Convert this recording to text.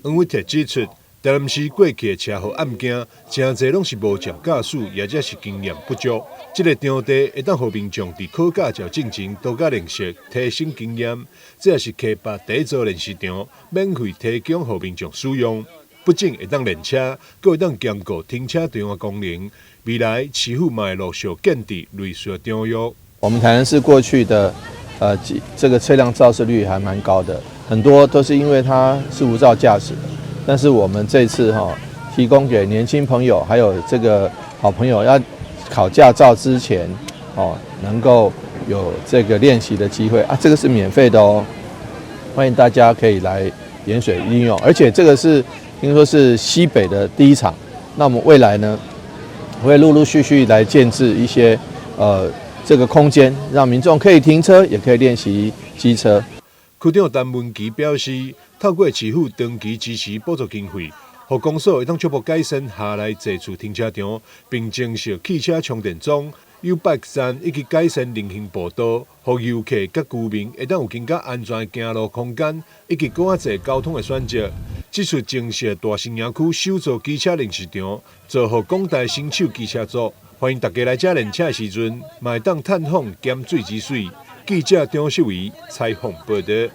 黃偉哲指出，台南市過去的車禍案件，誠濟攏是無照駕駛，抑者是經驗不足。這个場地會當予民眾佇考駕照進前多加練習，提升經驗。這也是溪北第一座練習場，免費提供予民眾使用。不僅會當練車，閣會當兼顧停車場的功能。未來市府嘛會陸續建置類似的場域。我們台南市過去的，這個車輛肇事率還蠻高的，很多都是因為他是無照駕駛的。但是我們這次哈，提供給年輕朋友，還有這個好朋友要考駕照之前，哦，能夠有這個練習的機會啊，這個是免費的哦，歡迎大家可以來鹽水利用，而且這個是聽說是西北的第一場，那我們未來呢，會陸陸續續來建置一些這個空間，讓民眾可以停車，也可以練習機車。區長陳文琪表示，透過市府長期支持補助經費，予公所會當逐步改善轄內濟處停車場，並增設汽車充電樁、YouBike 站以及改善人行步道，予遊客佮居民會當有更加安全的行路空間，以及閣較濟交通的選擇。這次增設大新營區首座機車練習場，造福廣大新手機車族。歡迎大家來遮練車的時陣，嘛會當探訪鹹水之水。記者張秀維採訪報導。